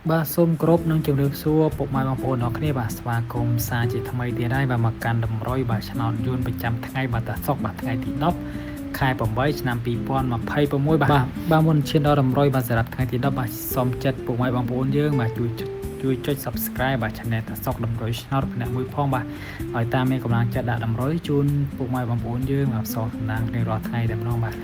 បាទសូមគោរពនិងជម្រាបសួរពុកម៉ែបងប្អូនអរគ្នាបាទស្វាគមន៍សាជាថ្មីទៀតហើយបាទមកកាន់តម្រុយបាទឆ្នោតយួនប្រចាំថ្ងៃបាទតាសុកបាទថ្ងៃទី10ខែ8ឆ្នាំ2026បាទបាទមុនឈានដល់តម្រុយបាទសម្រាប់ថ្ងៃទី10បាទសូមចិត្តពុកម៉ែបងប្អូនយើងបាទជួយចុច Subscribe បាទ Channel តាសុកតម្រុយឆ្នោតម្នាក់មួយផងបាទឲ្យតាមមានកម្លាំងចិត្តដាក់តម្រុយជូនពុកម៉ែបងប្អូនយើងបាទផ្សងសំណាងគ្នារាល់ថ្ងៃតែម្ដងបាទ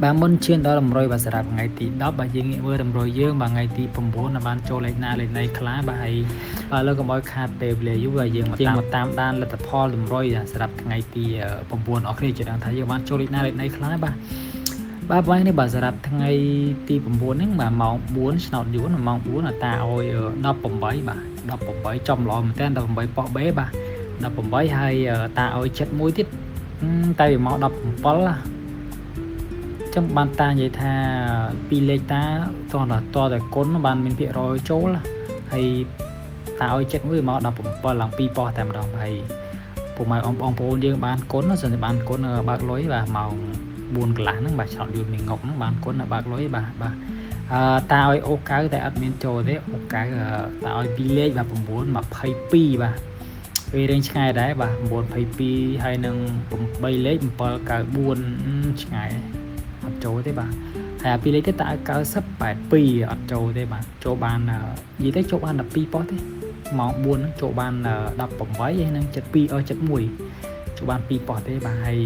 បាទមុនឈានដល់តម្រុយបាទសម្រាប់ថ្ងៃទី10បាទយើងងាកមើលតម្រុយយើងបាទថ្ងៃទី9បានចូលលេខណាលេខណីខ្លះបាទហើយបាទលើកុំឲ្យខាតពេលវេលាយូរបាទយើងមកតាមដានលទ្ធផលតម្រុយសម្រាប់ថ្ងៃទី9អរគ្នាជាដឹងថាយើងបានចូលលេខណាលេខណីខ្លះបាទបាទបងនេះបាទសម្រាប់ថ្ងៃទី9ហ្នឹងបាទម៉ោង4ឆ្នោតយួនម៉ោង4អតាឲ្យ18បាទ18ចំល្អមែនតើ18ប៉ោះបេបាទ18ហើយតាឲ្យ71ទៀតតែវាមក17ណាចឹងបានតានិយាយថាពីលេខតាតោះតតែគុណបានមានភាគរយចូលហើយតាឲ្យ71មក17ឡើង2ប៉ោះតែម្ដងហើយពុកម៉ែបងប្អូនយើងបានគុណសិនបានគុណបើកលុយបាទម៉ោង4កន្លះហ្នឹងបាទឆ្នោតយួនមានងុកហ្នឹងបានគុណបើកលុយបាទបាទអឺតាឲ្យអូកៅតែអត់មានចូលទេអូកៅតាឲ្យ2លេខបាទ9 22បាទវារៀងឆ្ងាយដែរបាទ9 22ហើយនឹង8លេខ794ឆ្ងាយអត់ចូលទេបាទហើយអាពីរលេខទៀតតាឲ្យ90 82អត់ចូលទេបាទចូលបាននិយាយទៅចូលបាន12ប៉ុស្តិ៍ទេម៉ោង4ហ្នឹងចូលបាន18ហើយនឹង72អស់71ចូលបាន2ប៉ុស្តិ៍ទេបាទហើយ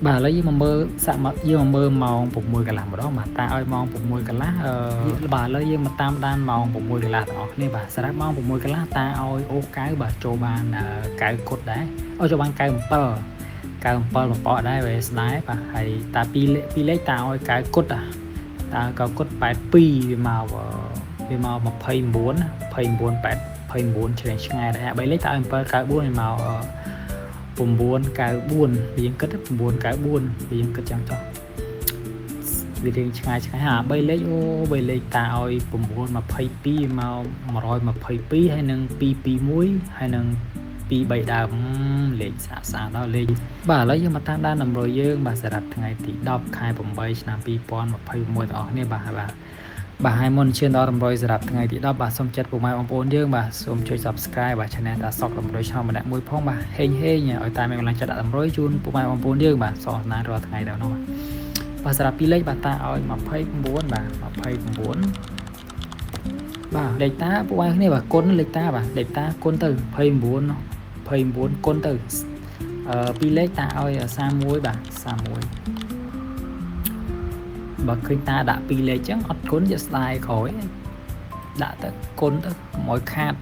បាទឥឡូវយើងមកមើលសាក់មកយើងមកមើលម៉ោង6កន្លះម្ដងបាទតាឲ្យម៉ោង6កន្លះអឺបាទឥឡូវយើងមកតាមដានម៉ោង6កន្លះទាំងអស់គ្នាបាទសម្រាប់ម៉ោង6កន្លះតាឲ្យអូកៅបាទចូលបាន9គុតដែរអូចូលបាន97 97បបកដែរវាស្ដាយបាទហើយតាពីរលេខពីរលេខតាឲ្យកៅគុតតាកៅគុត82វាមកវាមក29 29 8 29ឆ្លងឆ្ងាយដែរ3លេខតាឲ្យ794វាមក994វាយើងគិត994វាយើងគិតចឹងចុះវារៀងឆ្ងាយឆ្ងាយហា3លេខអូ3លេខតាឲ្យ922មក122ហើយនឹង221ហើយនឹង2 3ដើមលេខស្អាតស្អាតដល់លេខបាទឥឡូវយើងមកតាមដានតម្រុយយើងបាទសម្រាប់ថ្ងៃទី10ខែ8ឆ្នាំ2026ទាំងអស់គ្នាបាទបាទបាទហើយមុនឈានដល់តម្រុយសម្រាប់ថ្ងៃទី10បាទសូមចិត្តពុកម៉ែបងប្អូនយើងបាទសូមជួយ Subscribe បាទ Channel តាសុកតម្រុយឆ្នាំម្នាក់មួយផងបាទហេងហេងឲ្យតាមមានកម្លាំងចិត្តដាក់តម្រុយជូនពុកម៉ែបងប្អូនយើងបាទសងស្នារាល់ថ្ងៃដល់នោះបាទបាទសម្រាប់ពីរលេខបាទតាឲ្យ29បាទ29បាទលេខតាពុកម៉ែគ្នាបាទគុណលេខតាបាទលេខតាគុណទៅ29 29គុណទៅអឺពីរលេខតាឲ្យ31បាទ31បើឃើញតាដាក់ពីរលេខចឹងអត់គុណជាស្ដាយក្រោយដាក់ទៅគុណទៅកុំឲ្យខាត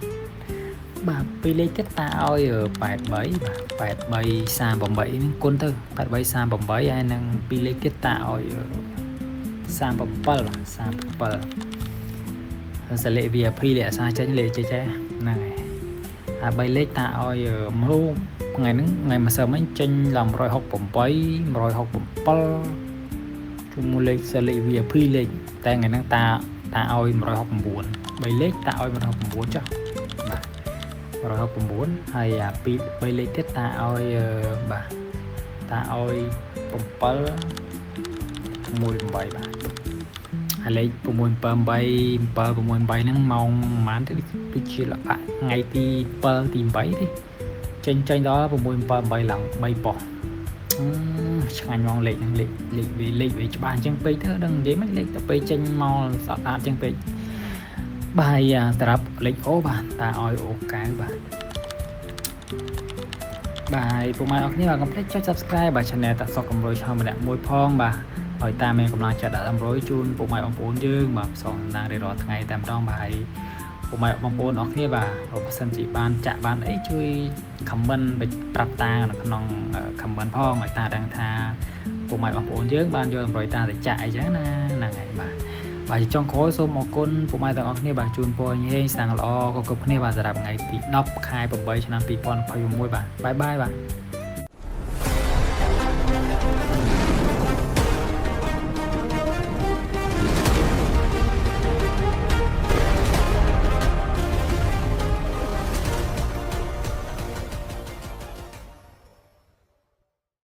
បាទពីរលេខទៀតតាឲ្យ83បាទ83 38ហ្នឹងគុណទៅ83 38ហើយនឹងពីរលេខទៀតតាឲ្យ37បាទ37សលេខ VIP លេខអាសាចេញលេខចេះចេះហ្នឹងហើយហើយ3លេខតាឲ្យមរូថ្ងៃហ្នឹងថ្ងៃម្សិលមិញចេញឡើង168 167ជាមួយលេខសលេខ VIP លេខតែថ្ងៃហ្នឹងតាតាឲ្យ169 3លេខតាឲ្យ169ចុះបាទ169ហើយអា2 3លេខទៀតតាឲ្យបាទតាឲ្យ7 6 8បាទហើយលេខ6 7 8 7 6 8ហ្នឹងម៉ោងប្រហែលទៅដូចជាលបាក់ថ្ងៃទី7ទី8ទេចេញចេញដល់6 7 8ឡើង3ប៉ុស្តិ៍ឆ្ងាញ់ហ្មងលេខហ្នឹងលេខលេខវាលេខវាច្បាស់អញ្ចឹងពេកទៅដឹងនិយាយមិនលេខទៅពេលចេញមកស្អាតអញ្ចឹងពេកបាទហើយសម្រាប់លេខអូបាទតាឲ្យអូកៅបាទបាទហើយពុកម៉ែអរគ្នាបាទកុំភ្លេចចុច Subscribe បាទ Channel តាសុកកម្រុយឆោម្នាក់មួយផងបាទឲ្យតាមមានកម្លាំងចិត្តដាក់តម្រុយជូនពុកម៉ែបងប្អូនយើងបាទផ្សងសំណាងរាល់ថ្ងៃតែម្ដងបាទហើយពុកម៉ែបងប្អូនអរគ្នាបាទបើសិនជាបានចាក់បានអីជួយ comment ប្រាប់តានៅក្នុង comment ផងឲ្យតាដឹងថាពុកម៉ែបងប្អូនយើងបានយកតម្រុយតាទៅចាក់អីចឹងណាហ្នឹងហើយបាទបាទជាចុងក្រោយសូមអរគុណពុកម៉ែទាំងអស់គ្នាបាទជូនពរញហេងស្នាងល្អក៏គ្រប់គ្នាបាទសម្រាប់ថ្ងៃទី10ខែ8ឆ្នាំ2026បាទបាយបាយបាទ។